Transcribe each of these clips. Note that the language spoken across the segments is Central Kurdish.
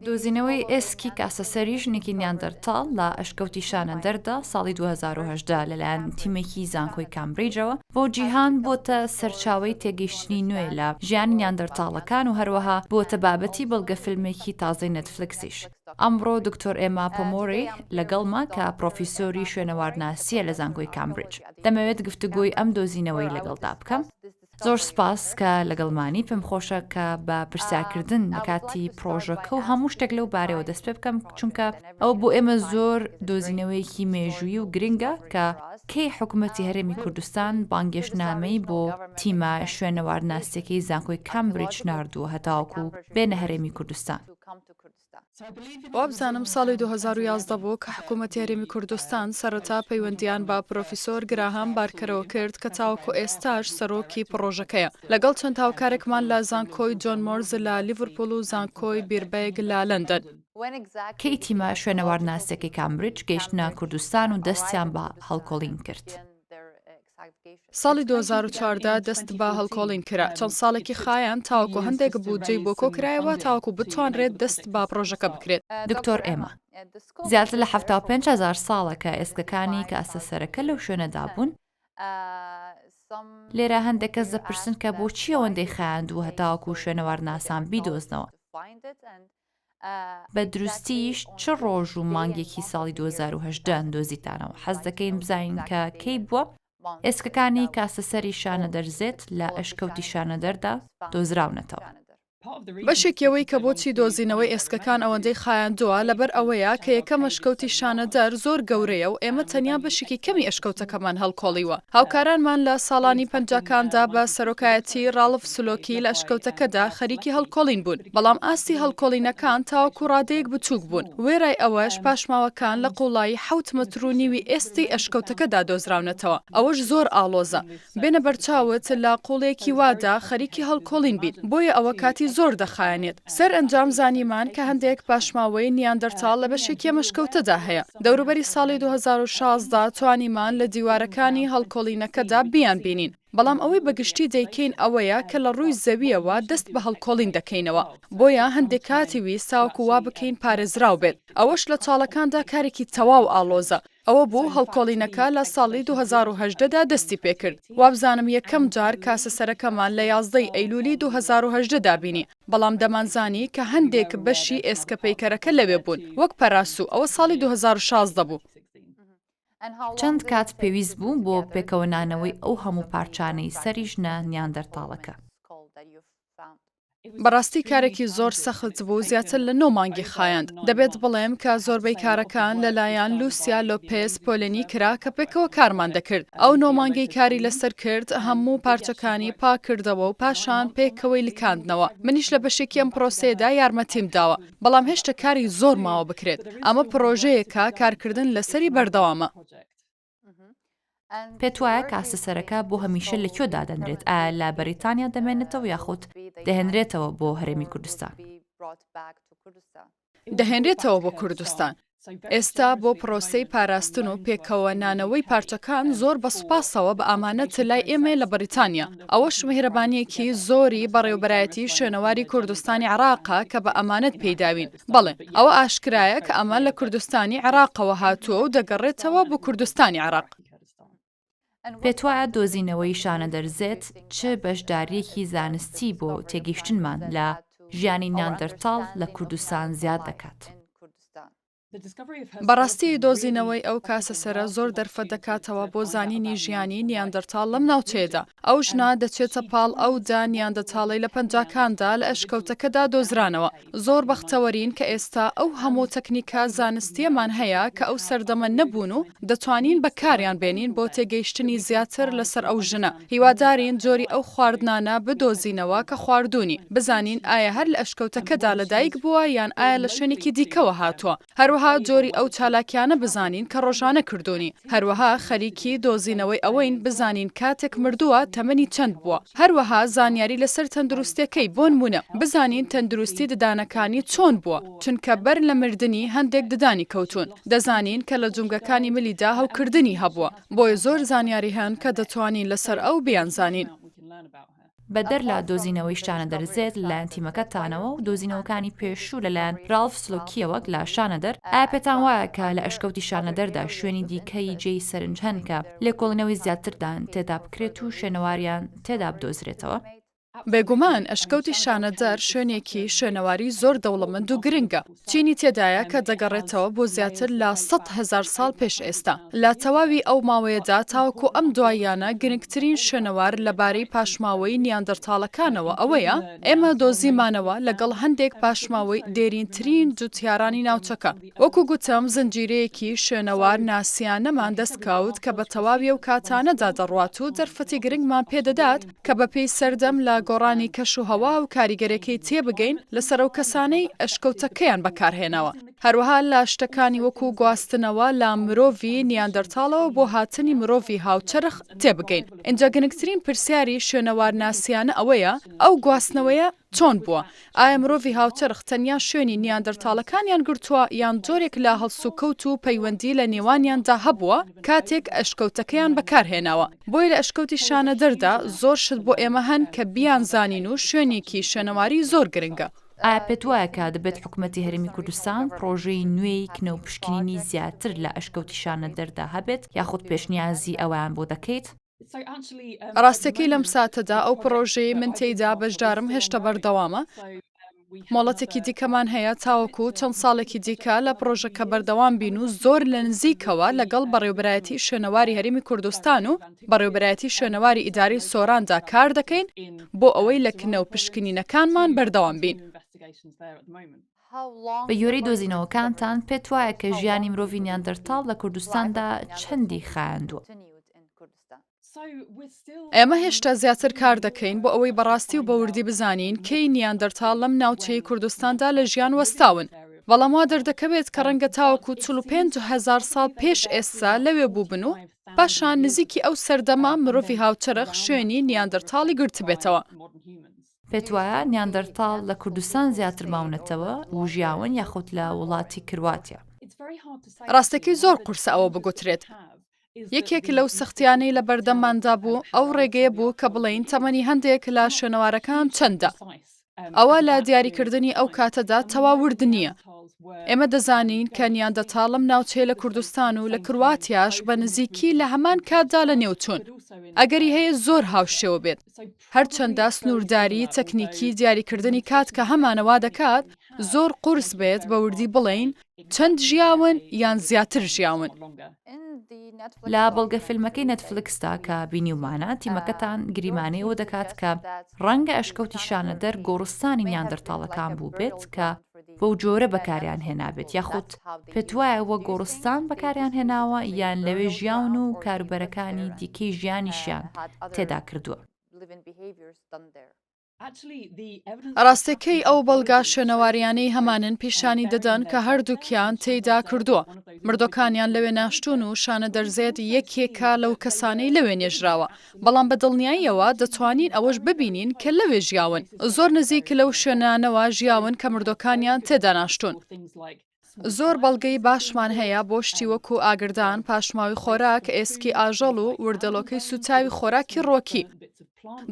دۆزینەوەی ئێسکی کاسەسەری ژنێکی نیاندەرتاڵ لە ئەشکەوتی شانەدەردا ساڵی 2018 لەلایەن تیمێکی زانکۆی کامبریجەوە بۆ جیهان بۆتە سەرچاوەی تێگەیشتنی نوێ لە ژیانی نیاندەرتاڵەکان و هەروەها بۆتە بابەتی بەڵگەفیلمێکی تازەی نێتفلیکسیش. ئەمڕۆ دکتۆر ئێما پۆمۆری لەگەڵمە کە پڕۆفیسۆری شوێنەوارناسییە لە زانکۆی کامبریج. دەمەوێت گفتوگۆی ئەم دۆزینەوەی لەگەڵدا بکەم. زۆر سوپاس کە لەگەڵمانی، پێم خۆشە کە بە پرسیارکردن لە کاتی پڕۆژەکە و هەموو شتێک لەو بارەیەوە دەست پێ بکەم، چونکە ئەوە بۆ ئێمە زۆر دۆزینەوەیەکی مێژوویی و گرنگە کە کەی حکوومەتی هەرێمی کوردستان بانگێشتنامەی بۆ تیمە شوێنەوارناسییەکەی زانکۆی کامبریج ناردووە هەتاوەکو بێنە هەرێمی کوردستان. وابزانم ساڵی 2011 بوو کە حکوومەتی هەرێمی کوردستان سەرەتا پەیوەندییان بە پرۆفیسۆر گراهام بارکەرەوە کرد کە تاوەکو ئێستاش سەرۆکی پڕۆژەکەیە لەگەڵ چەند هاوکارێکمان لە زانکۆی جۆن مۆرز لە لیڤەرپوڵ و زانکۆی بیربێگ لە لەندەن. کەی تیمە شوێنەوارناسییەکەی کامبریج گەیشتنە کوردستان و دەستیان بە هەڵکۆڵین کرد؟ ساڵی 2014 دەست بە هەڵکۆڵین کرا، چەند ساڵێکی خایاند تاوەکو هەندێک بودجەی بۆ کۆکرایەوە تاوەکو بتوانرێت دەست بە پڕۆژەکە بکرێت. دکتۆر ئێما، زیاتر لە 75 هەزار ساڵە کە ئێسکەکانی کاسەسەرەکە لەو شوێنەدا بوون، لێرە هەندێک کەس دەپرسن کە بۆچی ئەوەندەی خایاندووە هەتاوەکو شوێنەوارناسان بیدۆزنەوە؟ بە دروستیش چ ڕۆژ و مانگێکی ساڵی 2018 دۆزیتانەوە؟ حەز دەکەین بزانین کە کەی بووە ئێسکەکانی کاسەسەری شانەدەر زێت لە ئەشکەوتی شانەدەردا دۆزراونەتەوە. بەشێکی ئەوەی کە بۆچی دۆزینەوەی ئێسکەکان ئەوەندەی خایاندووە لەبەر ئەوەیە کە یەکەم ئەشکەوتی شانەدەر زۆر گەورەیە و ئێمە تەنیا بەشێکی کەمی ئەشکەوتەکەمان هەڵکۆڵیوە. هاوکارانمان لە ساڵانی پەنجاکاندا بە سەرۆکایەتی ڕاڵف سلۆکی لە ئەشکەوتەکەدا خەریکی هەڵکۆڵین بوون، بەڵام ئاستی هەڵکۆڵینەکان تاوەکو ڕادەیەک بچووک بوون، وێرای ئەوەش پاشماوەکان لە قووڵایی حەوت مەتر و نیوی ئێستەی ئەشکەوتەکەدا دۆزراونەتەوە، ئەوەش زۆر ئاڵۆزە. بێنە بەرچاوت لە قووڵیەکی وادا خەریکی هەڵکۆڵین بیت، بۆیە ئەوە کاتی زۆر دەخایەنێت. سەرئەنجام زانیمان کە هەندێک پاشماوەی نیاندەرتاڵ لە بەشێکی ئەم ئەشکەوتەدا هەیە. دەوروبەری ساڵی 2016 توانیمان لە دیوارەکانی هەڵکۆڵینەکەدا بیانبینین. بەڵام ئەوەی بە گشتی دەیکەین ئەوەیە کە لە ڕووی زەوییەوە دەست بە هەڵکۆڵین دەکەینەوە. بۆیە هەندێک کاتی ویست تاوەکو وا بکەین پارێزراو بێت. ئەوەش لە چاڵەکاندا کارێکی تەواو ئاڵۆزە. ئەوە بوو هەڵکۆڵینەکە لە ساڵی 2018 دا دەستی پێکرد. وابزانم یەکەم جار کاسەسەرەکەمان لە 11 ی ئەیلولی 2018 دا بینی. بەڵام دەمانزانی کە هەندێک بەشی ئێسکەپەیکەرەکە لەوێ بوون، وەک پەراسوو، ئەوە ساڵی 2016 بوو. چەند کات پێویست بوو بۆ پێکەوەنانەوەی ئەو هەموو پارچانەی سەری ژنە نیاندەرتاڵەکە؟ بەڕاستی کارێکی زۆر سەخت بوو، زیاتر لە نۆ مانگی خایاند. دەبێت بڵێم کە زۆربەی کارەکان لەلایەن لوسیا لۆپێز پۆلێنی کرا کە پێکەوە کارمان دەکرد. ئەو نۆ مانگەی کاری لەسەر کرد، هەموو پارچەکانی پاککردەوە و پاشان پێکەوەی لکاندنەوە. منیش لە بەشێکی ئەم پرۆسەیەدا یارمەتیم داوە. بەڵام هێشتا کاری زۆر ماوە بکرێت. ئەمە پڕۆژەیەکە کارکردن لەسەری بەردەوامە. پێتوایە کاسەسەرەکە بۆ هەمیشە لە کوێ دادەنرێت؟ ئایا لە بەریتانیا دەمێنێتەوە یاخود دەهێنرێتەوە بۆ هەرێمی کوردستان؟ دەهێنرێتەوە بۆ کوردستان. ئێستا بۆ پرۆسەی پاراستن و پێکەوە نانەوەی پارچەکان زۆر بە سوپاسەوە بە ئامانەت لای ئێمەیە لە بەریتانیا، ئەوەش میهرەبانییەکی زۆری بەڕێوەبەرایەتی شوێنەواری کوردستانی عێراقە کە بە ئەمانەت پێی داوین. بەڵێ، ئەوە ئاشکرایە کە ئەمە لە کوردستانی عێراقەوە هاتووە و دەگەڕێتەوە بۆ کوردستانی عێراق. پێتوایە دۆزینەوەی شانەدەر زێت چ بەشدارییەکی زانستی بۆ تێگەیشتنمان لە ژیانی نیاندەرتاڵ لە کوردستان زیاد دەکات؟ بەڕاستی دۆزینەوەی ئەو کاسەسەرە زۆر دەرفەت دەکاتەوە بۆ زانینی ژیانی نیاندەرتاڵ لەم ناوچەیەدا. ئەو ژنە دەچێتە پاڵ ئەو دە نیاندەتاڵەی لە پەنجاکاندا لە ئەشکەوتەکەدا دۆزرانەوە. زۆر بەختەوەرین کە ئێستا ئەو هەموو تەکنیکە زانستییەمان هەیە کە ئەو سەردەمە نەبوون و دەتوانین بەکاریان بێنین بۆ تێگەیشتنی زیاتر لەسەر ئەو ژنە. هیوادارین جۆری ئەو خواردنانە بدۆزینەوە کە خواردوونی، بزانین ئایا هەر لە ئەشکەوتەکەدا لەدایک بووە یان ئایا لە شوێنێکی دیکەوە هاتووە. هەروەها جۆری ئەو چالاکیانە بزانین کە ڕۆژانە کردوونی، هەروەها خەریکی دۆزینەوەی ئەوەین بزانین کاتێک مردووە تەمەنی چەند بووە، هەروەها زانیاری لەسەر تەندروستیەکەی بۆنمونە بزانین تەندروستی ددانەکانی چۆن بووە چونکە بەر لە مردنی هەندێک ددانی کەوتوون، دەزانین کە لە جومگەکانی ملیدا هەوکردنی هەبووە، بۆیە زۆر زانیاری هەن کە دەتوانین لەسەر ئەو بیانزانین. بەدەر لە دۆزینەوەی شانەدەر زێد لەلایەن تیمەکەتانەوە و دۆزینەوەکانی پێشوو لەلایەن ڕاڵف سلۆکییەوە لە شانەدەر، ئایا پێتان وایە کە لە ئەشکەوتی شانەدەردا شوێنی دیکەی جێی سەرنج هەن کە لێکۆڵینەوەی زیاتردان تێدا بکرێت و شوێنەواریان تێدا بدۆزرێتەوە؟ بێگومان ئەشکەوتی شانەدەر شوێنێکی شوێنەواری زۆر دەوڵەمەند و گرنگە، چینی تێدایە کە دەگەڕێتەوە بۆ زیاتر لە 100,000 ساڵ پێش ئێستا. لە تەواوی ئەو ماوەیەدا تاوەکو ئەم دواییانە گرنگترین شوێنەوار لەبارەی پاشماوەی نیاندەرتاڵەکانەوە ئەوەیە ئێمە دۆزیمانەوە لەگەڵ هەندێک پاشماوەی دێرینترین جوتیارانی ناوچەکە. وەکو گوتم زنجیرەیەکی شوێنەوار ناسیانەمان دەست کەوت کە بە تەواوی ئەو کاتانەدا دەڕوات و دەرفەتی گرنگمان پێ دەدات کە بە پێی سەردەم لە گۆڕانی کەش و هەوا و کاریگەرێکەی تێبگەین لەسەر ئەو کەسانەی ئەشکەوتەکەیان بەکارهێناوە. هەروەها لە شتەکانی وەکو گواستنەوە لە مرۆڤی نیاندەرتاڵەوە بۆ هاتنی مرۆڤی هاوچەرخ تێبگەین. ئینجا گرنگترین پرسیاری شوێنەوارناسیانە ئەوەیە ئەو گواستنەوەیە چۆن بووە؟ ئایا مرۆڤی هاوچەرخ تەنیا شوێنی نیاندەرتاڵەکانیان گرتووە یان جۆرێک لە هەڵسوکەوت و پەیوەندی لە نێوانیاندا هەبووە کاتێک ئەشکەوتەکەیان بەکارهێناوە؟ بۆیە لە ئەشکەوتی شانەدەردا زۆر شت بۆ ئێمە هەن کە بیانزانین و شوێنێکی شوێنەواری زۆر گرنگە. ئایا پێتوایە کە دەبێت حکومەتی هەرێمی کوردستان پڕۆژەی نوێی کنە و پشکنینی زیاتر لە ئەشکەوتی شانەدەردا هەبێت یاخود پێشنیازی ئەوەیان بۆ دەکەیت؟ ڕاستەکەی لەم ساتەدا ئەو پڕۆژەیەی من تێیدا بەشدارم هێشتا بەردەوامە، مۆڵەتێکی دیکەمان هەیە تاوەکو چەند ساڵێکی دیکە لە پڕۆژەکە بەردەوام بین و زۆر لە نزیکەوە لەگەڵ بەڕێوەبەرایەتی شوێنەواری هەرێمی کوردستان و بەڕێوەبەرایەتی شوێنەواری ئیدارەی سۆراندا کار دەکەین بۆ ئەوەی لە کنە و پشکنینەکانمان بەردەوام بین. بە گوێرەی دۆزینەوەکانتان، پێتوایە کە ژیانی مرۆڤی نیاندەرتاڵ لە کوردستاندا چەندی خایاندووە؟ ئێمە هێشتا زیاتر کار دەکەین بۆ ئەوەی بەڕاستی و بە وردی بزانین کەی نیاندەرتاڵ لەم ناوچەی کوردستاندا لە ژیان وەستاون، بەڵام وا دەردەکەوێت کە ڕەنگە تاوەکو 45 هەزار ساڵ پێش ئێستا لەوێ بووبن و پاشان نزیکی ئەو سەردەمە مرۆڤی هاوچەرخ شوێنی نیاندەرتاڵی گرتبێتەوە. پێتوایە نیاندەرتاڵ لە کوردستان زیاتر ماونەتەوە و ژیاون یاخود لە وڵاتی کرواتیا؟ ڕاستەکەی زۆر قورسە ئەوە بگوترێت. یەکێک لەو سەختیانەی لە بەردەمماندا بوو ئەو ڕێگەیە بوو کە بڵێین تەمەنی هەندێک لە شوێنەوارەکان چەندە. ئەوە لە دیاریکردنی ئەو کاتەدا تەواو ورد نییە. ئێمە دەزانین کە نیاندەتاڵ لەم ناوچەیە لە کوردستان و لە کرواتیاش بە نزیکی لە هەمان کاتدا لەنێوچوون. ئەگەری هەیە زۆر هاوشێوە بێت. هەرچەندە سنوورداریی تەکنیکی دیاریکردنی کات کە هەمانە وا دەکات زۆر قورس بێت بە وردی بڵێین چەند ژیاون یان زیاتر ژیاون. لە بەڵگەفیلمەکەی نێتفلیکسدا کە بینیومانە، تیمەکەتان گریمانەی ئەوە دەکات کە ڕەنگە ئەشکەوتی شانەدەر گۆڕستانی نیاندەرتاڵەکان بووبێت کە بەو جۆرە بەکاریان هێنابێت، یاخود پێتوایە وەک گۆڕستان بەکاریان هێناوە یان لەوێ ژیاون و کاروبەرەکانی دیکەی ژیانیشیان تێدا کردووە؟ ڕاستەکەی ئەو بەڵگە شوێنەواریانەی هەمانن پیشانی دەدەن کە هەردووکیان تێیدا کردووە، مردووەکانیان لەوێ ناشتوون و شانەدەر زێد یەکێکە لەو کەسانەی لەوێ نێژراوە، بەڵام بە دڵنیاییەوە دەتوانین ئەوەش ببینین کە لەوێ ژیاون، زۆر نزیک لەو شوێنانەوە ژیاون کە مردووەکانیان تێدا ناشتوون. زۆر بەڵگەی باشمان هەیە بۆ شتی وەکو ئاگردان، پاشماوەی خۆراک، ئێسکی ئاژەڵ و وردەلۆکەی سووتاوی خۆراکی ڕووەکی.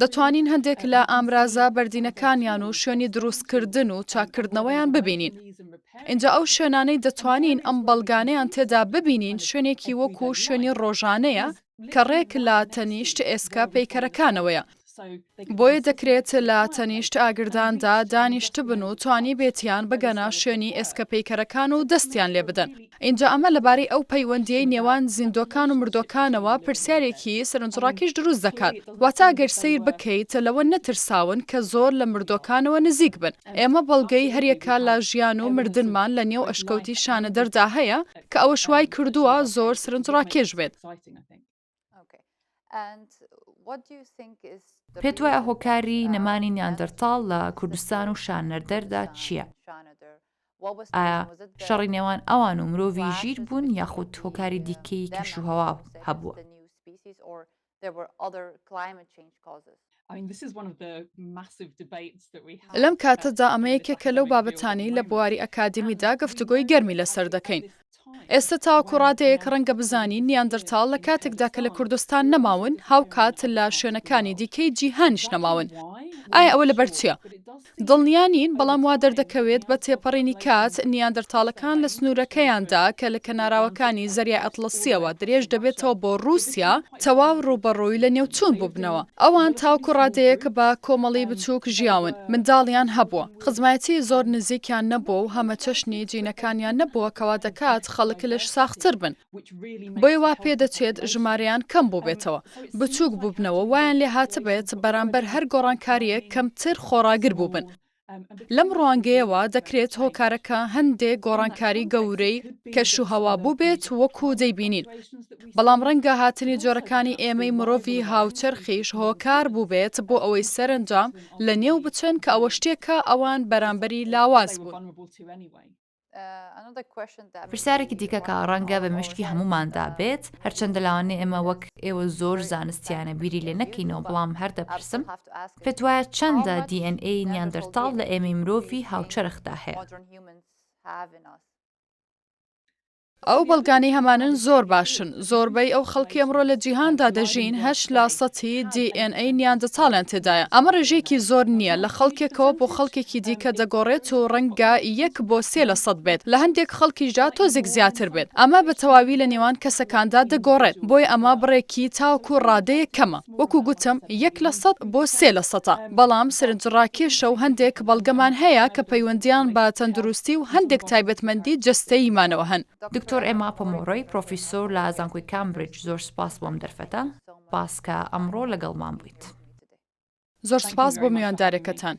دەتوانین هەندێک لە ئامرازە بەردینەکانیان و شوێنی دروستکردن و چاککردنەوەیان ببینین. ئینجا ئەو شوێنانەی دەتوانین ئەم بەڵگانەیان تێدا ببینین شوێنێکی وەکو شوێنی ڕۆژانەیە کە ڕێک لە تەنیشت ئێسکە پەیکەرەکانەوەیە. بۆیە دەکرێت لە تەنیشت ئاگرداندا دانیشتبن و توانیبێتیان بگەنە شوێنی ئێسکە پەیکەرەکان و دەستیان لێ بدەن. ئینجا ئەمە لەبارەی ئەو پەیوەندییەی نێوان زیندووەکان و مردووەکانەوە پرسیارێکی سەرنجڕاکیش دروست دەکات. واتە ئەگەر سەیر بکەیت لەوە نەترساون کە زۆر لە مردووەکانەوە نزیک بن. ئێمە بەڵگەی هەریەکە لە ژیان و مردنمان لە نێو ئەشکەوتی شانەدەردا هەیە کە ئەوەش وای کردووە زۆر سەرنجڕاکێش بێت. پێت وایە هۆکاری نەمانی نیاندەرتاڵ لە کوردستان و شانەدەردا چییە؟ ئایا شەڕی نێوان ئەوان و مرۆڤی ژیر بوون یاخود هۆکاری دیکەی کەشوهەوا هەبووە؟ لەم کاتەدا ئەمە یەکێکە لەو بابەتانەی لە بواری ئەکادیمیدا گفتوگۆی گەرمی لەسەر دەکەین. ئێستا تاوەکو ڕادەیەک ڕەنگە بزانین نیاندەرتاڵ لە کاتێکدا کە لە کوردستان نەماون، هاوکات لە شوێنەکانی دیکەی جیهانیش نەماون. ئایا ئەوە لەبەر چییە؟ دڵنیا نین، بەڵام وا دەردەکەوێت بە تێپەڕینی کات، نیاندەرتاڵەکان لە سنوورەکەیاندا کە لە کەناراوەکانی زەریای ئەتڵەسییەوە درێژ دەبێتەوە بۆ ڕووسیا، تەواو ڕووبەڕووی لەنێوچوون بووبنەوە. ئەوان تاوەکو ڕادەیەک بە کۆمەڵی بچووک ژیاون، منداڵیان هەبووە، خزمایەتی زۆر نزیکیان نەبووە و هەمەچەشنی جینەکانیان نەبووە کەوا دەکات خەڵک لەشساغتر بن. بۆیە وا پێدەچێت ژمارەیان کەم بووبێتەوە، بچووک بووبنەوە، وایان لێهاتبێت بەرامبەر هەر گۆڕانکارییەک کەمتر خۆڕاگر بووبن. لەم ڕوانگەیەوە دەکرێت هۆکارەکە هەندێک گۆڕانکاری گەورەی کەشوهەوا بووبێت وەکو دەیبینین، بەڵام ڕەنگە هاتنی جۆرەکانی ئێمەی مرۆڤی هاوچەرخیش هۆکار بووبێت بۆ ئەوەی سەرەنجام لەنێو بچن کە ئەوە شتێکە ئەوان بەرامبەری لاواز بوون. پرسیارێکی دیکە کە ڕەنگە بە مێشکی هەمووماندا بێت، هەرچەندە لەوانەیە ئێمە وەک ئێوە زۆر زانستیانە بیری لێ نەکەینەوە، بەڵام هەر دەپرسم، پێت وایە چەندە DNA نیاندەرتاڵ لە ئێمەی مرۆڤی هاوچەرخدا هەیە؟ ئەو بەڵگانەی هەمانن زۆر باشن، زۆربەی ئەو خەڵکەی ئەمڕۆ لە جیهاندا دەژین هەشت لە سەتی دی ئێن ئەی نیاندەتاڵیان تێدایە، ئەمە ڕێژەیەکی زۆر نییە، لە خەڵکێکەوە بۆ خەڵکێکی دیکە دەگۆڕێت و ڕەنگە یەک بۆ سێ لە سەد بێت، لە هەندێک خەڵکیشدا تۆزێک زیاتر بێت، ئەمە بە تەواوی لە نێوان کەسەکاندا دەگۆڕێت، بۆیە ئەمە بڕێکی تاوەکو ڕادەیەک کەمە. وەکو گوتم یەک لە سەد بۆ سێ لە سەتە، بەڵام سەرنجڕاکێشە و هەندێک بەڵگەمان هەیە کە پەیوەندییان بە تەندروستی و هەندێک تایبەتمەندی جەستەییمانەوە هەن. دکتۆر ئێما پۆمۆرۆی، پرۆفیسۆر لە زانکۆی کامبریدج، زۆر سوپاس بۆ ئەم دەرفەتە. سوپاس کە ئەمڕۆ لەگەڵمان بوویت. زۆر سوپاس بۆ میواندارێکەتان.